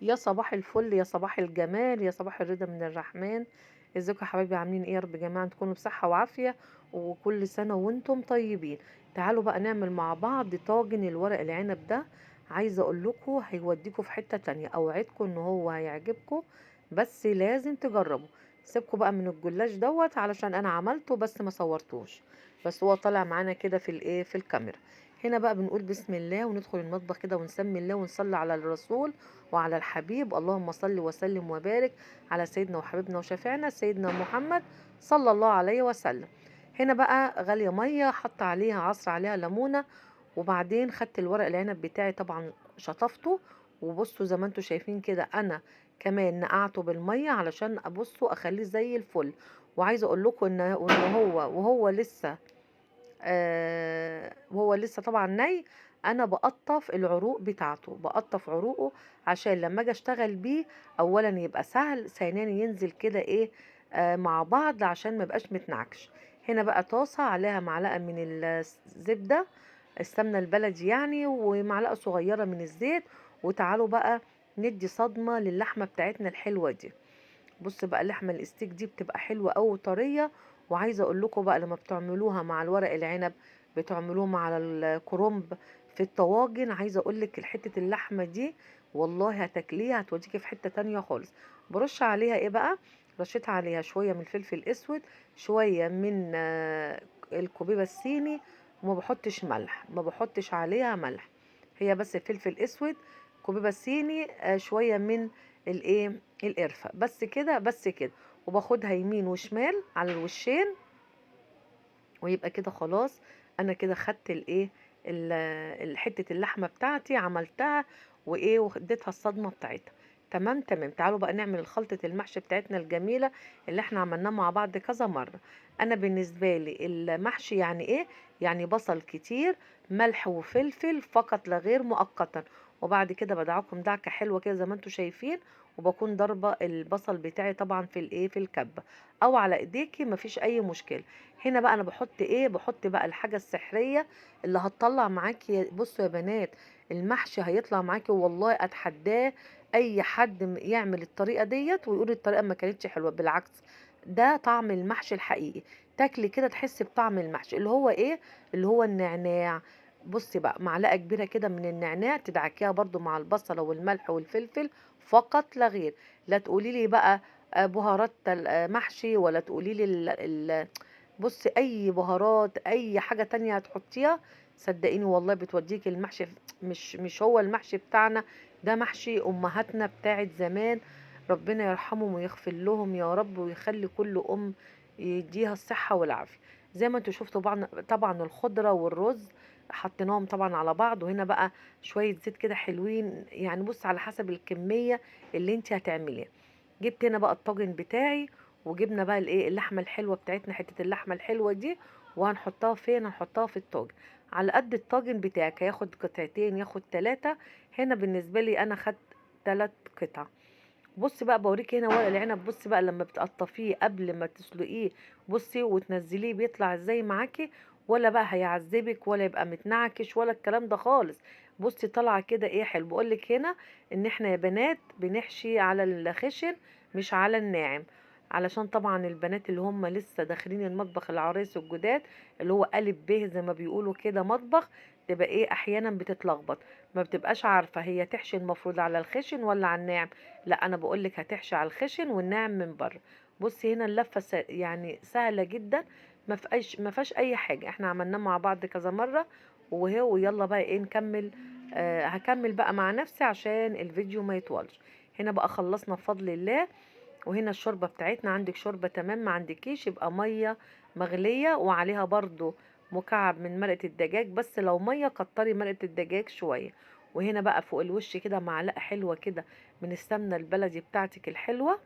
يا صباح الفل، يا صباح الجمال، يا صباح الرضا من الرحمن. ازيكم يا حبايبي؟ عاملين ايه؟ يا رب جماعة تكونوا بصحة وعافية، وكل سنة وانتم طيبين. تعالوا بقى نعمل مع بعض طاجن الورق العنب ده. عايزة اقول لكم هيوديكم في حتة تانية، اوعدكم ان هو هيعجبكم، بس لازم تجربوا. سيبكم بقى من الجلاش دوت علشان انا عملته بس ما صورتوش، بس هو طالع معانا كده في الايه، في الكاميرا. هنا بقى بنقول بسم الله وندخل المطبخ كده ونسمي الله ونصلي على الرسول وعلى الحبيب. اللهم صل وسلم وبارك على سيدنا وحبيبنا وشفيعنا سيدنا محمد صلى الله عليه وسلم. هنا بقى غالية مية، حط عليها عصر عليها ليمونة، وبعدين خدت الورق العنب بتاعي طبعا شطفته، وبصوا زي ما انتوا شايفين كده انا كمان نقعته بالمية علشان ابصوا اخليه زي الفل. وعايزه اقول لكم ان هو وهو لسه وهو لسه طبعا ني، انا بقطف العروق بتاعته، بقطف عروقه عشان لما اجي اشتغل بيه اولا يبقى سهل، ثانيا ينزل كده ايه مع بعض عشان ما يبقاش متنعكش. هنا بقى طاسه عليها معلقه من الزبده، السمنة البلدي يعني، ومعلقة صغيرة من الزيت. وتعالوا بقى ندي صدمة للحمه بتاعتنا الحلوة دي. بص بقى اللحمة الاستيك دي بتبقى حلوة قوي وطريه، وعايزه اقول لكم بقى لما بتعملوها مع الورق العنب، بتعملوه مع الكرنب في الطواجن، عايزه اقول لك حتة اللحمة دي والله هتاكليها هتوديكي في حتة تانية خالص. برش عليها ايه بقى؟ رشيت عليها شوية من الفلفل الاسود، شوية من الكوبيبه الصيني، وما بحطش ملح، ما بحطش عليها ملح، هي بس فلفل اسود، كوبيبه صيني، شوية من الايه القرفه، بس كده بس كده. وباخدها يمين وشمال على الوشين، ويبقى كده خلاص. انا كده خدت الايه حتة اللحمة بتاعتي، عملتها وايه واديتها الصدمة بتاعتها. تمام تمام. تعالوا بقى نعمل خلطه المحشي بتاعتنا الجميلة اللي احنا عملناها مع بعض كذا مرة. انا بالنسبة لي المحشي يعني ايه؟ يعني بصل كتير، ملح وفلفل فقط لا غير مؤقتا. وبعد كده بدعكم دعكه حلوة كده زي ما انتم شايفين، وبكون ضربه البصل بتاعي طبعا في الايه، في الكبه او على ايديكي، مفيش اي مشكلة. هنا بقى انا بحط ايه؟ بحط بقى الحاجة السحريه اللي هتطلع معاكي. بصوا يا بنات، المحشي هيطلع معاكي والله، اتحداه اي حد يعمل الطريقة ديت ويقول الطريقة ما كانتش حلوة. بالعكس، ده طعم المحشي الحقيقي، تاكلي كده تحسي بطعم المحشي اللي هو ايه؟ اللي هو النعناع. بصي بقى معلقه كبيرة كده من النعناع تدعكيها برضو مع البصله والملح والفلفل فقط لا غير. لا تقولي لي بقى بهارات محشي، ولا تقولي لي بصي اي بهارات اي حاجة تانية هتحطيها، صدقيني والله بتوديك المحشي مش هو المحشي بتاعنا ده، محشي امهاتنا بتاعت زمان، ربنا يرحمهم ويغفر لهم يا رب، ويخلي كل ام يديها الصحة والعافية. زي ما انتوا شفتوا طبعا الخضرة والرز حطيناهم طبعا على بعض. وهنا بقى شوية زيت كده حلوين، يعني بص على حسب الكمية اللي انت هتعمليها. جبت هنا بقى الطاجن بتاعي، وجبنا بقى الايه اللحمة الحلوة بتاعتنا، حتة اللحمة الحلوة دي، وهنحطها فين؟ هنحطها في الطاجن. على قد الطاجن بتاعك، هياخد قطعتين ياخد 3. هنا بالنسبة لي انا خدت 3 قطع. بصي بقى بوريكي هنا ورق العنب. بصي بقى لما بتقطفيه قبل ما تسلقيه، بصي وتنزليه بيطلع ازاي معاكي، ولا بقى هيعذبك ولا يبقى متنعكش ولا الكلام ده خالص. بصي طالعه كده ايه حلو. بقولك هنا ان احنا يا بنات بنحشي على الخشن مش على الناعم، علشان طبعا البنات اللي هم لسه داخلين المطبخ، العرايس الجداد اللي هو قالب به زي ما بيقولوا كده مطبخ، تبقى ايه احيانا بتتلخبط، ما بتبقاش عارفه هي تحشي المفروض على الخشن ولا على الناعم. لا انا بقولك هتحشي على الخشن والناعم من بره. بصي هنا اللفة يعني سهلة جدا، ما فيهاش اي حاجة، احنا عملناه مع بعض كذا مرة. وهي ويلا بقى ايه نكمل. هكمل بقى مع نفسي عشان الفيديو ما يطولش. هنا بقى خلصنا بفضل الله. وهنا الشوربة بتاعتنا، عندك شوربة تمام، ما عندكيش يبقى مية مغليه وعليها برضو مكعب من مرقه الدجاج، بس لو مية كتري مرقه الدجاج شوية. وهنا بقى فوق الوش كده معلقه حلوة كده من السمنة البلدي بتاعتك الحلوة،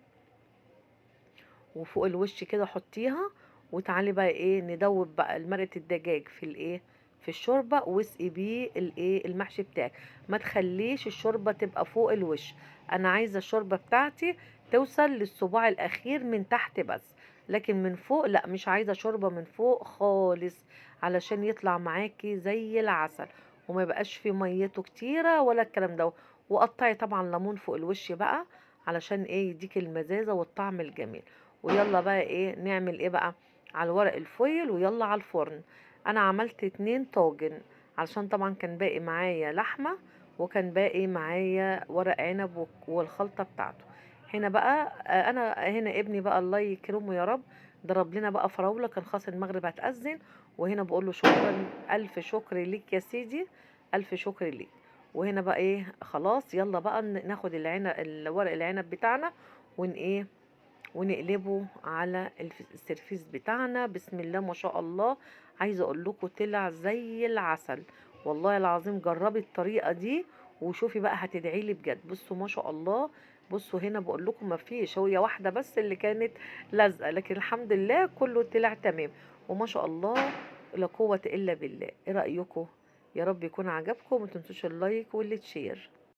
وفوق الوش كده حطيها. وتعالي بقى ايه ندوب بقى مرقه الدجاج في الايه في الشوربة، واسقي بيه الايه المحشي بتاعك. ما تخليش الشوربة تبقى فوق الوش، انا عايزه الشوربة بتاعتي توصل للصباع الاخير من تحت بس، لكن من فوق لا، مش عايزه شوربة من فوق خالص، علشان يطلع معاكي زي العسل وما يبقاش في ميته كتيرة ولا الكلام ده. وقطعي طبعا ليمون فوق الوش بقى علشان ايه يديك المزازة والطعم الجميل. ويلا بقى ايه نعمل ايه بقى على الورق ال foil، ويلا على الفرن. انا عملت 2 طاجن علشان طبعا كان باقي معايا لحمة وكان باقي معايا ورق عنب والخلطة بتاعته. هنا بقى انا هنا ابني بقى الله يكرمه يا رب ضرب لنا بقى فراولة، كان خلاص المغرب هتأذن. وهنا بقول له شكرا، الف شكر ليك يا سيدي، الف شكر ليك. وهنا بقى ايه خلاص يلا بقى ناخد الورق العنب بتاعنا ون ايه ونقلبه على السرفيس بتاعنا. بسم الله ما شاء الله، عايزه اقول لكم طلع زي العسل والله العظيم. جربي الطريقه دي وشوفي بقى هتدعي لي بجد. بصوا ما شاء الله، بصوا هنا بقول لكم ما فيش، هي واحده بس اللي كانت لازقه، لكن الحمد لله كله طلع تمام وما شاء الله لا قوه الا بالله. ايه رايكم؟ يا رب يكون عجبكم، ما تنسوش ال like وال share.